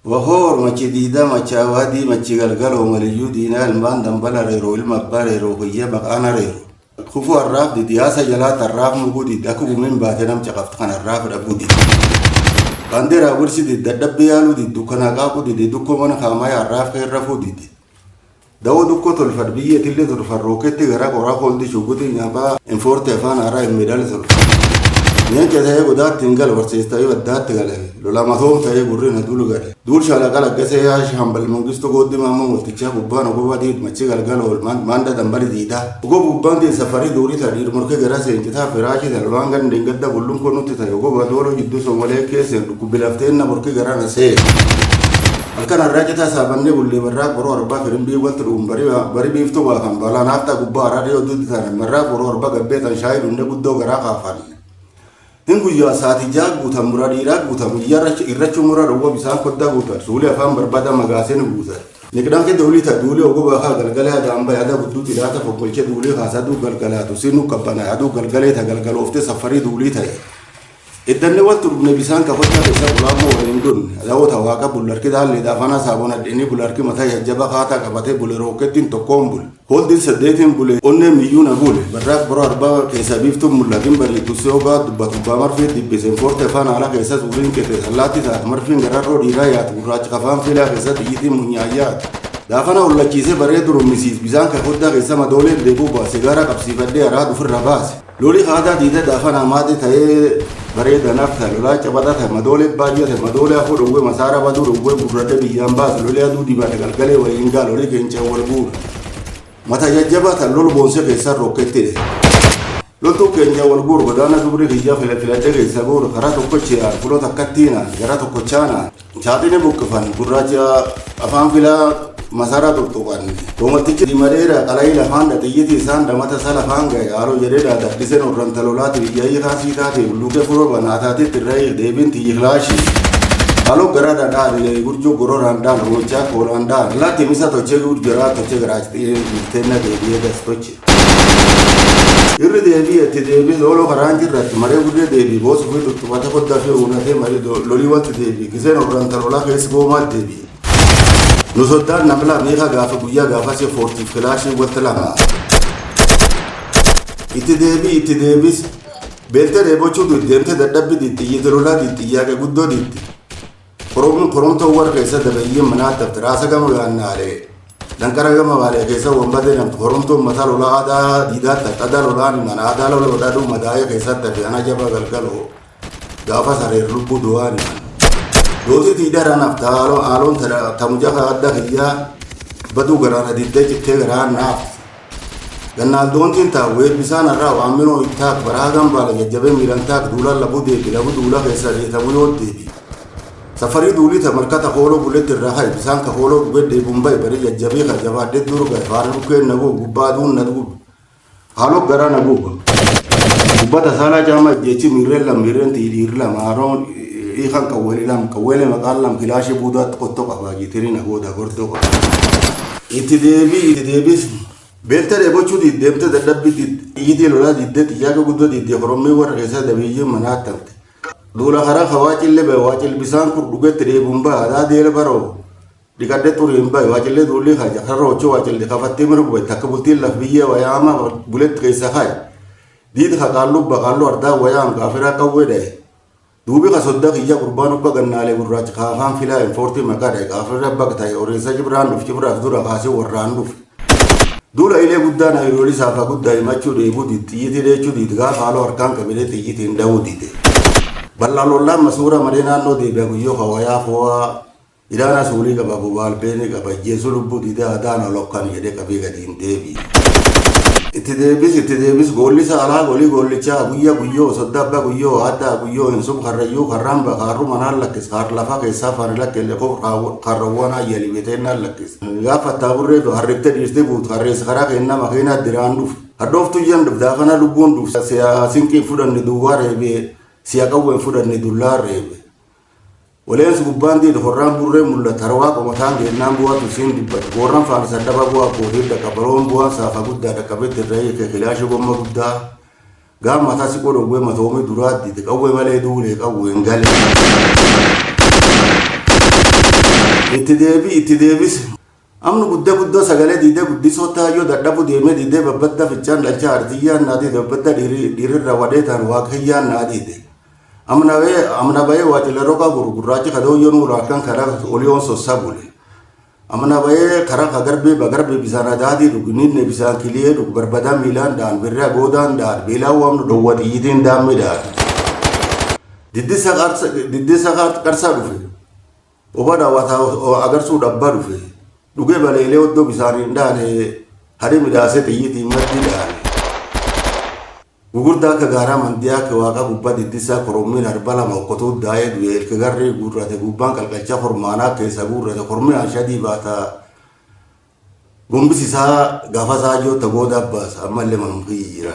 Wahoor machi diida macha waadii machi galgaloo maliyyuu diinaa ilmaan dambala reeroo ilma abbaa reeroo kiyya maqaan reeroo. Kufuu har'aaf didi haasa jalaa tarraaf muguu didi akka gumiin baate nam caqaftu kan har'aaf dhabuu didi. Baandeeraa wirsi didi dadhabbii yaaluu didi dukkanaa qaaquu didi dukkoo mana kaamaa har'aaf keerrafuu didi. Dawoo dukkoo tolfadh biyyee tillee tolfadh rooketti garaa qoraa kooldi shugguxii nyaaphaa infoorte afaan haaraa hin meedaale tolfadh. Nyeenca ta'ee godaatti hin gale barsiis ta'ee baddaatti gale lola matoom ta'ee gurri na dulu gale. Duul shaalaqa laggasee yaa shaambal mangistu gooddi maammoo multichaa gubbaan ogobaa diid machi galgala oolmaan maanda dambali diidaa. Ogob gubbaan diid safarii duurii ta'a dhiir morkee garaa seencitaa firaashii ta'a lolaan gandi hin gadda bulluun koo nutti ta'e ogoba dooloo jidduu soomalee keesseen dhukkubbi lafteenna morkee garaa na seen. Halkan har'aa citaa saabannee bullee barraa qoroo arbaa firimbii walti dhuun bari biiftuu baafan balaa naaftaa gubbaa haraa dhiyoo duuti taane barraa qoroo arbaa gabbee tan shaayii dhunne guddoo garaa kaafan. Hin guyyaa sa'aatii ja'a guutan muraa dhiiraa guutan guyyaa irrachu muraa dhowwa bisaan koddaa guutan suulee afaan barbaada magaaseen guutan. Niqdaan kee duulii ta'a duulii ogobaa kaa galgalee adaan bahe ada gudduu xilaata fonqolchee duulii kaasa aduu galgalaatu siinuu qabbanaa aduu galgalee ta galgalooftee safarii duulii ta'e. Iddanne waltu dhugne bisaan kafachaa keessa qulaammoo waliin dunne daawwata waaqa bullarki daallee daafana saabon adhiinii bularki mataa jajjaba kaataa qabatee bule rookettiin tokkoon bule. Hooldiin saddeetiin bule onnee miyyuu na bule barraaq boroo arbaa keessa biiftuun mul'atin bariitu soogaa dubbatu baa marfii dibbiseen foorte afaan haala keessa suuliin qexe sallaatti taat marfiin gararroo dhiiraa yaatu gurraachi kafaan fiilaa keessa xiyyitiin munyaayyaatu. Daafana hollachiisee bareedu rummisiis bisaan kakoddaa keessa madoolee deebuu baase gaara qabsiifadhee haraa dufirra baase. Loli aadaa diida daafana maati ta'ee bareeda naaf ta'e lolaa cabata ta'e madoolee baay'ee ta'e madoolee afur dhowwee masaara baduu dhowwee gurradde biyyaan baase loli aduu dibaate galgalee waliin gaa loli keencee wal guura. Mata jajjabaa ta'e lol boonsee keessaa rokketti dhe. Loltuu keenya wal guuru godaana dubri kiyyaa fila filadhe keessa guuru karaa tokkochiyaan fuloo takkattiinaan gara tokkochaanaan saaxini buqqifan gurraacha afaan filaa masaraa tuttuqan Doomattichi diimadeera qala'ii lafaan dha xiyyitii isaan damata isaa lafaan ga'e haaloo jedhee dha daddiseen orran talolaati biyyaayyi kaasii taate bulluqee furoo banaataatitti irra deebiin xiyyi kilaashii. Haaloo gara dhadhaan gurjuu gororaan dhaan roochaa koolaan dhaan laatti misa tochee gurjuraa tochee garaachi teenna deebi'ee das toche. Irri deebi'e itti deebi'e looloo karaan jirratti maree gurree deebi'e boosu fi tuttuqate koddaa fi uunatee maree lolii wanti deebi'e giseen orran talolaa keessa goomaa deebi'e. Nu soddaan namla meeqa gaafa guyyaa gaafasii foortiif kilaashii walti lama. Itti deebii itti deebis beeltee dheebochuu deemtee dadhabbi diitti iyyite lolaa diitti iyyaaqe guddoo diitti. Koromni koromtoo warra keessa dabayyiin manaa tafte raasa gama yaannaalee. Danqara gama baalee keessa wambadee namtu koromtoon mataa lolaa aadaa diidaa tafte aadaa lolaan himan aadaa loloo dhadhuu madaa'ee keessatti hafe ana jaba galgaloo. Gaafa sareer lubbuu du'aan himan. Dooti tiidara naaf haaloo haaloon tamuja adda kiyyaa baduu garaana diddee cittee garaan naaf. Gannaal doontiin taa weebbisaan irraa waan minoo ittaak baraa gambaala jajjabee miilan taak duulaan labuu deebi labu duula keessa deetamu yoo deebi. Safarii duulii ta malkata hooloo buletti irraa haye bisaan ka hooloo dhugee deebuun bahe bari jajjabii ka jabaadhee dur gahe faana dhukkeen na gubu gubbaa aduun na gubu. Haaloo garaa na guba. Gubbata saalaa jaama jechi miirreen lama miirreen dhiirri lama haaroon hiikan qawweeli lama qawweelee maqaan lama kilaashii buudaatti qottoo qaba jitirii na gooda gordoo qaba. Itti deebii itti deebis beeltee dheebochuu deemtee dadhabbii xiyyitii lolaa diddee xiyyaaka guddoo diddee korommii warra keessa dabiyyee manaa tafte. Duula karaa ka waacillee bahe waacil bisaan kur dhugetti dheebuun bahe adaa deela baroo dhiqadhe xuriin bahe waacillee duulli kaja karra hojii waacillee kafattee mirgu bahe takka bultiin laf biyyee wayaama buletti keessa kaye. Diid ka qaalluu baqaalluu ardaa wayaam gaafiraa qawwee dhaye. Duubi ka sodda kiyya gurbaan ubba gannaalee gurraacha ka afaan filaa enfoortii maqaa dhaye gaafirra bakka ta'e oreessa jibraan dhuf jibraaf dura kaasee warraan dhuf. Duula ilee guddaa naayiroolii saafaa guddaa himachuu dheebuu diid xiyyitii dheechuu diid gaafa haaloo harkaan qabilee xiyyitiin dha'uu diide. Bal'aa lollaan masuura malee naannoo deebi'a guyyoo ka wayaa foo'aa Idaana suulii qaba bobaal beeni qaba ijjeessu lubbuu diida adaana lokkan jedhee qabii gadi hin deebi. Itti deebis itti deebis goolli saalaa golii goollichaa guyya guyyoo sodda abba guyyoo addaa guyyoo hin sub karrayyuu karraan bakaarru manaan lakkis kaar lafa keessaa faani lakkelle kof karrawwan ayyali beteennaan lakkis. Gaafa taaburree harrifte dhiirte buut harreessa karaa kennaa makiinaa diraan dhuf. Hadhooftu iyyan dhuf daafana lubbuun dhuf si'a sinqii fudhanne duwwaa reebee si'a qawween fudhanne dullaa reebe. Waleensi gubbaan diida horraan burree mul'ata harwaa qomataan geennaan bu'aatu siin dubbata boorran faana saddaba bu'aa kootiin dhaqa baroon bu'aan saafa guddaa dhaqqabetti irra hiike kilaashii gomma guddaa gaaf mataa siqoo dhowwee matoomii duraa diide qawwee malee duulee qawween galee. Itti deebi itti deebise. Amni guddee guddoo sagalee diidee guddisoo taayyoo dadhabu deemee diidee babbadda fichaan dhalcha artiyyaan naa diide babbadda dhiirirra wadhee taan waaqayyaan naa diide. Amna bahee amna bahee waacila roga gurgurraachi kadooyyoo nuura akkan karaa oliyoon sossabule. Amna bahee karaa ka garbee bagarbe bisaan adaadii dhug ninne bisaan kiliyee dhug barbadaa miilaan dhaan birraa goodaan dhaan beelaa waamnu dhowwa xiyyitiin daammi dhaan. Diddisa qarsaa dhufe. Oba daawwataa agarsuu dhabbaa dhufe. Dhugee baleelee oddoo bisaaniin dhaane hadhi midhaasee xiyyitiin maddi dhaane. Gugurdaa akka gaaraa mandiyaa akka waaqa gubbaa diddisaa korommiin arba lama okkotuu daa'ee du'e ilka garree guurrate gubbaan qalqalcha kormaanaa keessa guurrate kormi ashadii baata gombis isaa gaafa isaa joota goodaa baasa ammallee manum kiyya jira.